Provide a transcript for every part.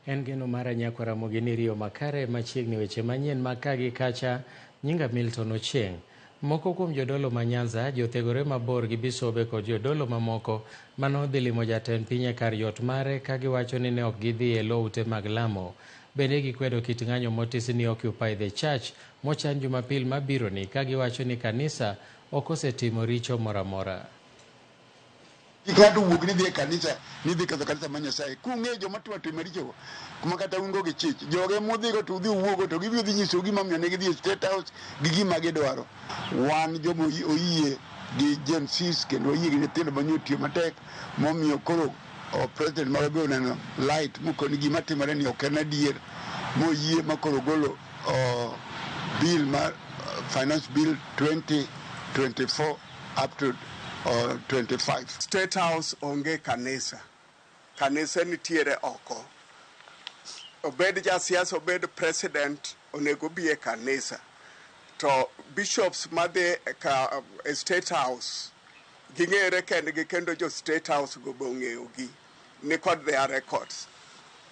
En geno mara nyakwa Ramogi ni riyo makare machiegni weche manyien ma ka gi kacha. Nyinga Milton Ochieng. Moko kuom jodolo ma Nyanza jothegore mabor gi bisobe kod jodolo mamoko manodhi limo jatend piny e kar yot mare ka giwacho ni ne ok gidhi e lo ute mag lamo. Bende gikwedo kit ng'anyo motisi ni Occupy the Church mochan Jumapil mabironi ka giwacho ni kanisa ok osetimo richo moro amora. Kik ng'ato wuog ni dhi e kanisa, ni dhi ketho kanisa mar Nyasaye. Kung'eyo joma timo tim marichogo, kuma kata un go gi chich. Joge mudhigo to udhi uwuogo to gibiro dhi nyisou gima omiyo ne gidhi e State House gi gima gidwaro. Wan joma oyie gi Gen Zs kendo wayie gi nyithindo ma nyotiyo matek momiyo koro president marwa be oneno light mokoni gima timore ni ok en adier moyie ma koro ogolo bill mar finance bill 2024 up to 25. State House onge kanisa. Kanise nitiere oko. Obed jasiasa, obed president, onego obi e kanisa. To bishops madhi ka e State House ging'ere kendgi kendo jo State House go be ong'eyogi ni kod their records.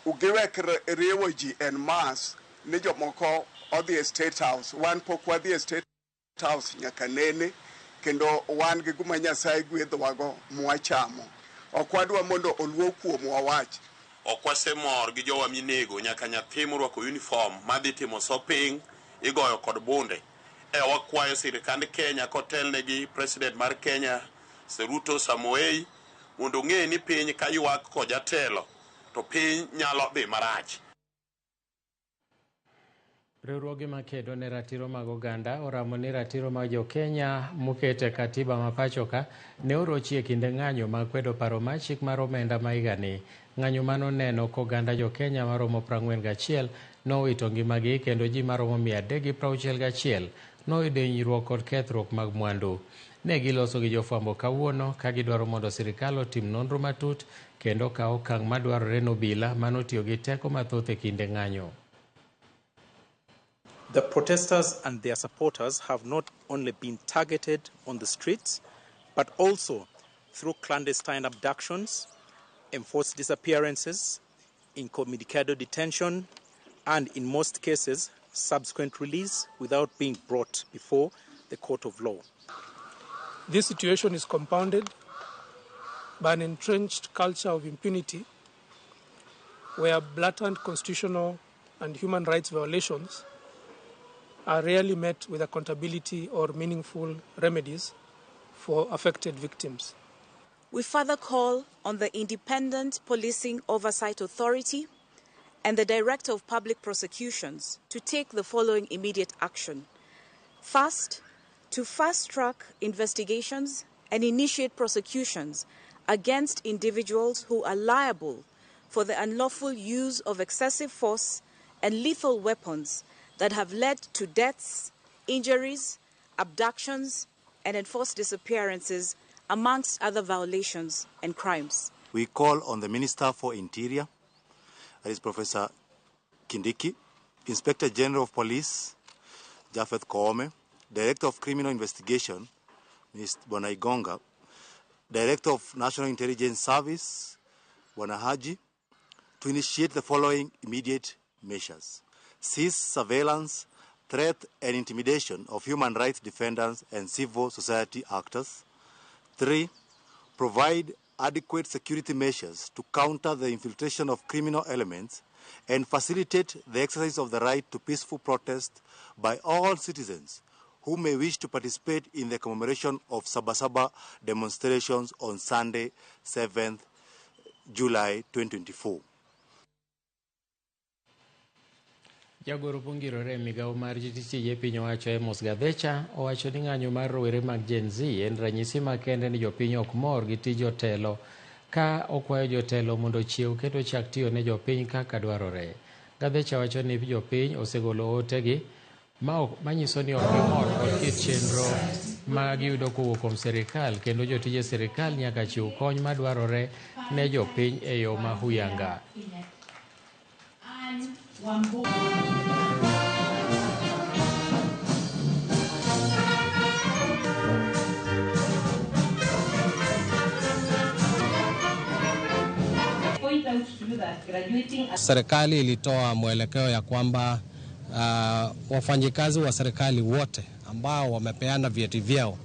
Giwek riwo ji en mass ni jomoko odhi e State House. Wan pok wadhi e State House nyaka nene kendo wan gi guma Nyasaye gwedhowago mwachamo. Ok wadwa mondo oluo kuomwa wach. Ok wasemor gi jowa minego nyaka nyathi morwako uniform madhi timo shopping igoyo kod bunde. E wakwayo sirikand Kenya kotelne gi president mar Kenya Ruto Samoei mondo ong'e ni piny ka ywak kod jatelo to piny nyalo dhi marach. Riwruoge makedo ne ratiro mag oganda oramo ni ratiro mag jo-Kenya moket e katiba ma pacho ka ne orochi e kinde ng'anyo mag kwedo paro mar chik mar omenda ma higani. Ng'anyo mano neno ka oganda jo-Kenya maromo 41 nowito ngimagi kendo ji maromo 361 noyudo hinyruok kod kethruok mag mwandu. Ne giloso gi jofwambo kawuono ka gidwaro mondo sirikal otim nonro matut kendo kaw okang' madwarore ne obila manotiyo gi teko mathoth e kinde ng'anyo. The protesters and their supporters have not only been targeted on the streets, but also through clandestine abductions, enforced disappearances, incommunicado detention, and in most cases, subsequent release without being brought before the court of law. This situation is compounded by an entrenched culture of impunity where blatant constitutional and human rights violations are rarely met with accountability or meaningful remedies for affected victims. We further call on the Independent Policing Oversight Authority and the Director of Public Prosecutions to take the following immediate action. First, to fast-track investigations and initiate prosecutions against individuals who are liable for the unlawful use of excessive force and lethal weapons that have led to deaths, injuries, abductions, and enforced disappearances, amongst other violations and crimes. We call on the Minister for Interior, that is Professor Kindiki, Inspector General of Police, Japheth Koome, Director of Criminal Investigation, Ms. Bwana Igonga, Director of National Intelligence Service, Bwana Haji, to initiate the following immediate measures. Cease surveillance, threat and intimidation of human rights defenders and civil society actors. 3, provide adequate security measures to counter the infiltration of criminal elements and facilitate the exercise of the right to peaceful protest by all citizens who may wish to participate in the commemoration of Sabasaba demonstrations on Sunday, 7th July 2024. Jagoro pongirore e migawo mar tije piny owacho Amos Gathecha owacho ni ng'anyo mar rowere mag Gen Z en ranyisi makende ni jopiny ok mor gi tij jotelo ka okwayo jotelo mondo ochiew kendo chak tiyo ne jopiny kaka dwarore. Gathecha wacho ni jopiny osegolo otegi manyiso ni ok gimor kod kit chenro ma giyudo kowuok kuom sirikal kendo jotije sirikal nyaka chiw kony madwarore ne jopiny e yo ma huyanga. Point out to you that that graduating. Serikali ilitoa mwelekeo ya kwamba wafanyikazi wa serikali wote ambao wamepeana vyeti vyao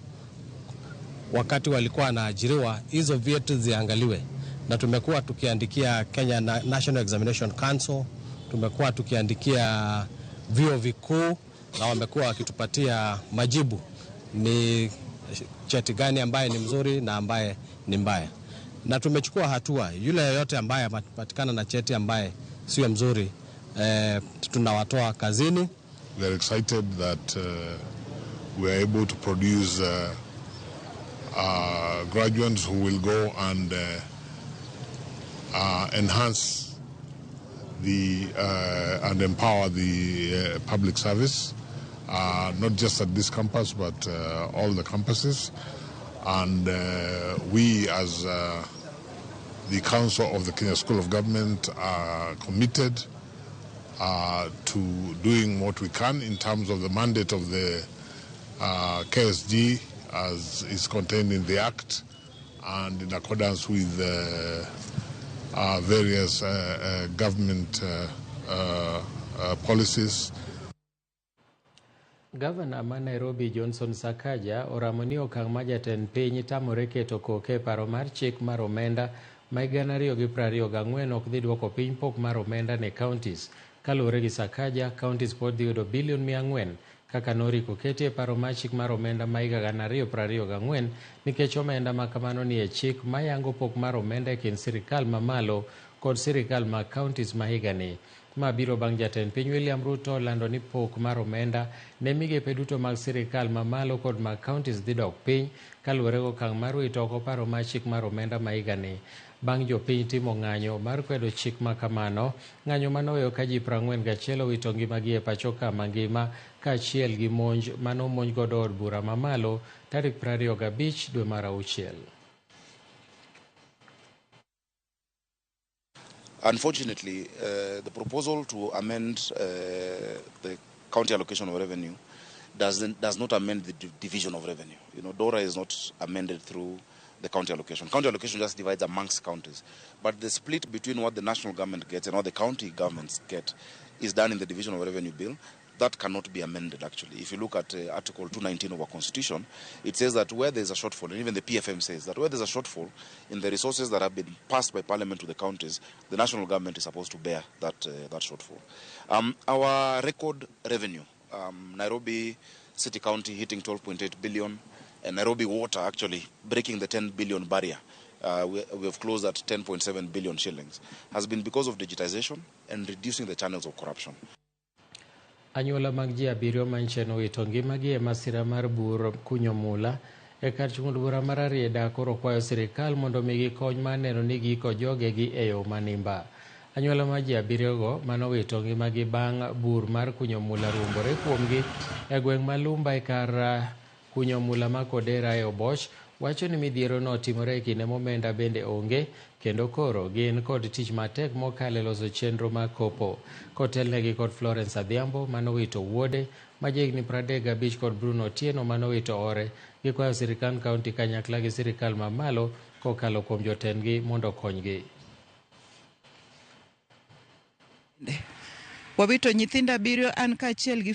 wakati walikuwa wanaajiriwa, hizo vyeti ziangaliwe, na tumekuwa tukiandikia Kenya National Examination Council, tumekuwa tukiandikia vyuo vikuu na wamekuwa wakitupatia majibu ni cheti gani ambaye ni mzuri na ambaye ni mbaya, na tumechukua hatua. Yule yeyote ambaye amepatikana na cheti ambaye sio mzuri, tunawatoa kazini. We are excited that we are able to produce graduates who will go and enhance the and empower the public service, not just at this campus but all the campuses. And we, as the Council of the Kenya School of Government, are committed to doing what we can in terms of the mandate of the KSG as is contained in the Act and in accordance with various government policies. Gavana ma Nairobi Johnson Sakaja oramo ni okang' ma jatend piny tamore keto koke e paro mar chik mar omenda ma 2024 ok dhi duoko piny pok mar omenda ne counties. Kaluwore gi Sakaja, counties pod dhi yudo bilion 400 kaka noriko keti e paro mar chik mar omenda ma 2024 nikech omenda ma kamano ni e chik mayango pok mar omenda e kind sirikal mamalo kod sirikal mag counties ma higani. Ma biro bang' jatend piny William Ruto lando ni pok mar omenda ne migepe duto mag sirikal mamalo kod mag counties dhi dok piny kaluwore gi okang' mar wito oko paro mar chik mar omenda ma higani. Bang' jopiny timo ng'anyo mar kwedo chik ma kamano, ng'anyo manoweyo ka ji 41 owito ngimagi e pacho ka mangima kaachiel gi monj manomonj godo od bura mamalo tarik 25 dwe mar auchiel. Unfortunately, the proposal to amend the county allocation of revenue does not amend the division of revenue. You know, DORA is not amended through the county allocation. County allocation just divides amongst counties. But the split between what the national government gets and what the county governments get is done in the division of revenue bill. That cannot be amended, actually. If you look at Article 219 of our Constitution, it says that where there's a shortfall, and even the PFM says that where there's a shortfall in the resources that have been passed by Parliament to the counties, the national government is supposed to bear that shortfall. Our record revenue, Nairobi City County hitting 12.8 billion, and Nairobi Water actually breaking the 10 billion barrier. We have closed at 10.7 billion shillings, has been because of digitization and reducing the channels of corruption. Anyuola mag ji abiriyo manchien owito ngimagi e masira mar bur kunyo mula e kar chung' od bura mar Rarieda koro kwayo sirikal mondo omigi kony mar neno ni giiko jogegi e yo manimba. Anyuola mar ji abiriyogo manowito ngimagi bang' bur mar kunyo mula ruombore kuomgi e gweng' ma Lumba e kar kunyo mula ma Kodera e Oboch wacho ni midhiero no otimore e kinde momenda bende onge kendo koro gin kod tich matek mokalo e loso chenro mar kopo. Kotelnegi kod Florence Adhiambo manowito wuode ma jahigni 35 kod Bruno Otieno manowito ore, gikwayo sirikand kaunti kanyakla gi sirikal mamalo kokalo kuom jotendgi mondo okonygi. Wawito nyithindo abiriyo, an kaachiel gi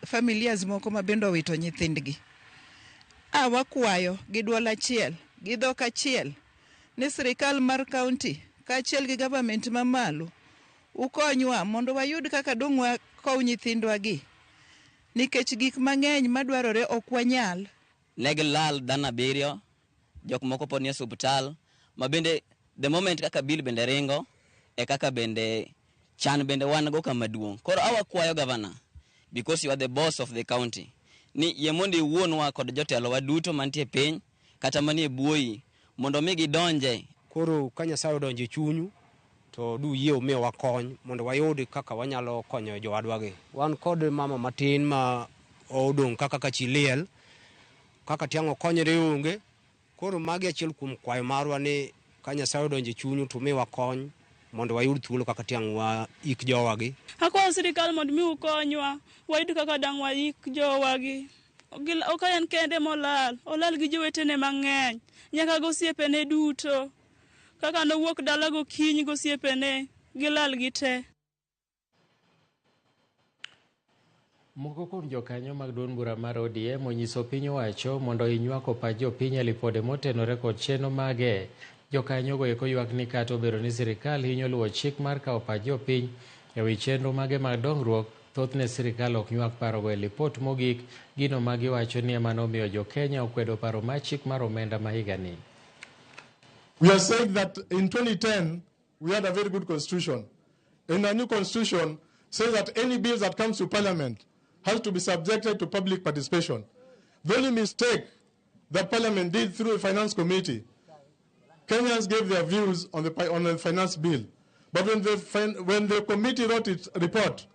familias moko ma bende owito nyithindgi. Wakwayo gi duol achiel, gi dhok achiel, ni sirikal mar kaunti kaachiel gi government mamalo ukonywa mondo wayud kaka dong' wakow nyithindwa gi, nikech gik mang'eny madwarore ok wanyal. Ne gilal dhano abiriyo, jok moko pod nie osiptal, ma bende the moment kaka bill bende ringo, e kaka bende chan bende wan go kama duong'. Koro awakwayo governor, because you are the boss of the county, ni yie mondo iwuonwa kod jotelowa duto mantie piny kata manie buoyi mondo mi gidonje. Koro ka Nyasaye odonjo e chunyu to du yie umiwa kony mondo wayud kaka wanyalo konyo jowadwagi. Wan kod mama matin ma odong' kaka ka chi liel, kaka tiang' okonyre onge. Koro magi achiel kuom kwayo marwa ni ka Nyasaye odonjo e chunyu to umiwa kony mondo wayud thuolo kaka tiang' waik jowagi. Akwayo sirikal mondo mi ukonywa wayud kaka dang' waik jowagi. Ok en kende molal, olal gi jowetene mang'eny, nyaka gosiepene duto. Kaka nowuok dala gokinyi gosiepene, Gilal gi te. Moko kuom jokanyo mag duond bura mar ODM onyiso piny owacho mondo inywako pach jopiny e lipode motenore kod chenro mage. Jokanyogo eko ywak ni kata obedo ni sirikal hinyo luwo chik mar kawo pach jopiny e wi chenro mage mag dongruok, thothne sirikal ok nywak parogo e lipot mogik, gino ma giwacho ni ema nomiyo jo-Kenya okwedo paro mar chik mar omenda ma higani. We are saying that in 2010, we had a very good constitution. In our new constitution, says that any bill that comes to parliament has to be subjected to public participation. The only mistake that parliament did through the finance committee, Kenyans gave their views on the finance bill. But when the committee wrote its report,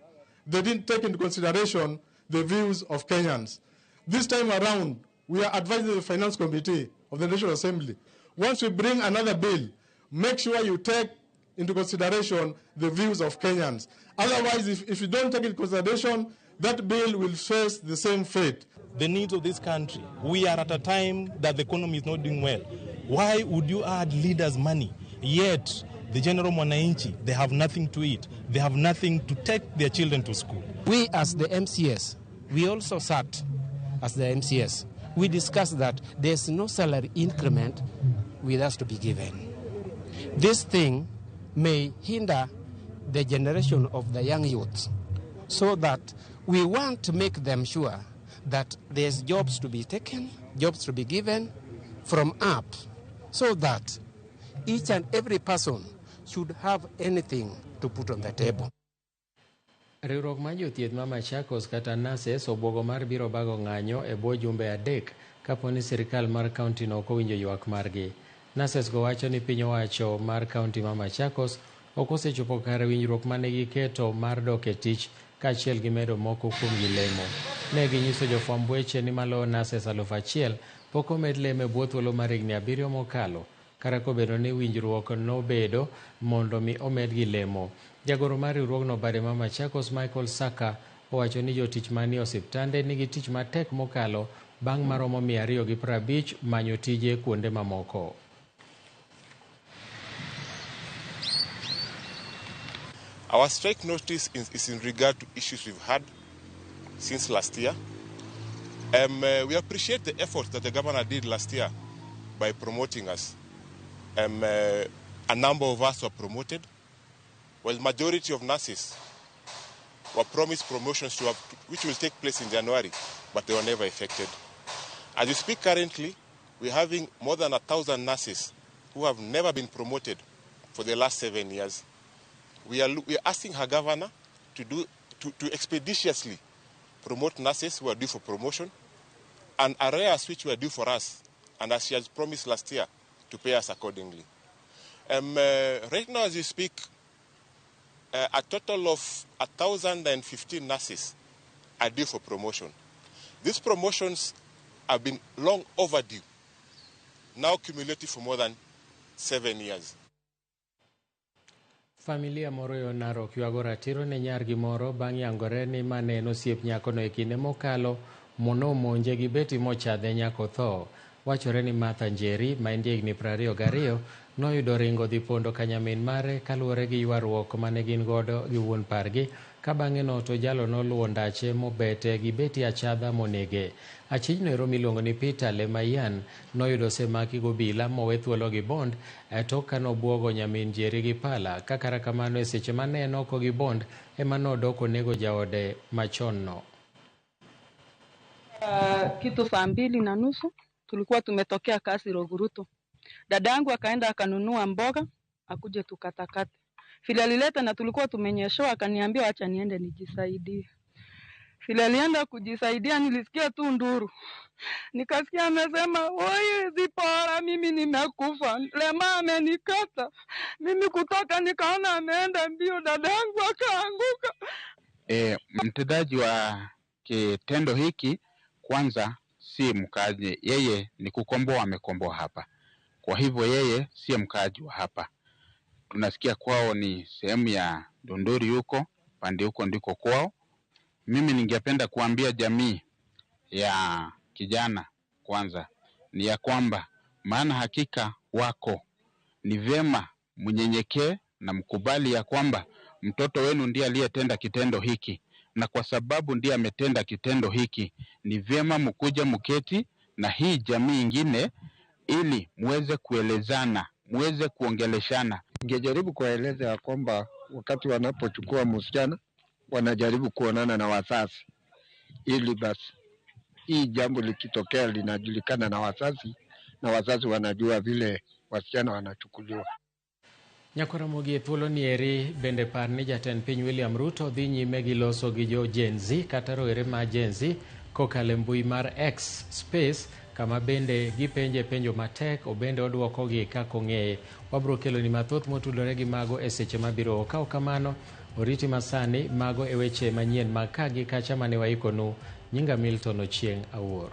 they didn't take into consideration the views of Kenyans. This time around, we are advising the Finance Committee of the National Assembly, once we bring another bill, make sure you take into consideration the views of Kenyans. Otherwise, if you don't take into consideration, that bill will face the same fate. The needs of this country. We are at a time that the economy is not doing well. Why would you add leaders money? Yet, the general mwananchi, they have nothing to eat. They have nothing to take their children to school. We as the MCS, we also sat as the MCS. We discussed that there's no salary increment with us to be given. This thing may hinder the generation of the young youths, so that we want to make them sure that there's jobs to be taken, jobs to be given from up, so that each and every person should have anything to put on the table. Riwruok mar jothieth ma Machakos kata Nurses obwogo mar biro bago ng'anyo e bwo jumbe 3 kapo ni sirikal mar kaunti no ok owinjo ywak margi. Nurses go wacho ni piny owacho mar kaunti ma Machakos ok osechopo kare winjruok mane giketo mar dok e tich kaachiel gi medo moko kuom gi lemo. Ne ginyiso jofwamb weche ni maloyo nurses 1000 pok omed lemo e bwo thuolo mar higni 7 mokalo, kata kobedo ni winjruok nobedo mondo mi omedgi lemo. Jagoro mar riwruogno bade ma Machakos Michael Saka owacho ni jotich manie osiptande nigi tich matek mokalo bang' maromo 250 manyo tije kuonde mamoko. Our strike notice is in regard to issues we've had since last year. We appreciate the effort that the governor did last year by promoting us. A number of us were promoted, while majority of nurses were promised promotions which will take place in January, but they were never effected. As we speak currently, we're having more than 1,000 nurses who have never been promoted for the last 7 years. We are asking her governor to expeditiously promote nurses who are due for promotion and arrears which were due for us, and as she has promised last year, to pay us accordingly. Right now, as you speak, a total of 1,015 nurses are due for promotion. These promotions have been long overdue, now cumulative for more than 7 years. Familia moro yo Narok ywago ratiro ne nyargi moro bang' yangore ni mane en osiep nyakono e kinde mokalo monomonje gi beti mochadhe nyako tho. Wachore ni Martha Njeri ma en jahigni 22 noyudo ringo dhi pondo ka nyamin mare kaluwore gi ywaruok mane gin godo gi wuon pargi, ka bang'e no to jalo noluwo ndache mobete gi beti achadha monege. Achijno ero miluongo ni Peter Lemayian noyudo osemaki gobila mowe thuolo gi bond tok ka nobwogo nyamin Njeri gi pala, ka kata kamano e seche mane en oko gi bond ema nodok onego jaode machon no. Kitu saa 2:30 tulikuwa tumetokea kasi Roguruto. Dada yangu akaenda akanunua mboga akuje tukatakate. Vile alileta na tulikuwa tumenyeshewa, akaniambia acha niende nijisaidie. Vile alienda kujisaidia nilisikia tu nduru. Nikasikia amesema, "Oi Zipora, mimi nimekufa. Lema amenikata." Mimi kutoka nikaona ameenda mbio, dada yangu akaanguka. Mtendaji wa kitendo hiki kwanza si mkaaji, yeye ni kukomboa, amekomboa hapa. Kwa hivyo yeye si mkaaji wa hapa. Tunasikia kwao ni sehemu ya Dondori huko, pande huko ndiko kwao. Mimi ningependa kuambia jamii ya kijana kwanza ni ya kwamba maana hakika wako ni vyema mnyenyekee, na mkubali ya kwamba mtoto wenu ndiye aliyetenda kitendo hiki, na kwa sababu ndiye ametenda kitendo hiki, ni vyema mkuja mketi na hii jamii ingine ili muweze kuelezana, muweze kuongeleshana. Ningejaribu kuwaeleza ya kwamba wakati wanapochukua msichana wanajaribu kuonana na wazazi, ili basi hii jambo likitokea linajulikana na wazazi, na wazazi wanajua vile wasichana wanachukuliwa. Nyakwaramogi e thuolo ni eri bende par ni jatend piny William Ruto dhi nyime gi loso gi jo Gen Z kata rowere ma Gen Z kokalo e mbui mar X Space kama bende gipenje penjo matek obende oduokogi kaka ong'eye. Wabro keloni mathoth motudore gi mago e seche mabiro. Ka ok kamano, oriti masani mago e weche manyien mag ka gi kacha mane waikonu. Nyinga Milton Ochieng' Awuor.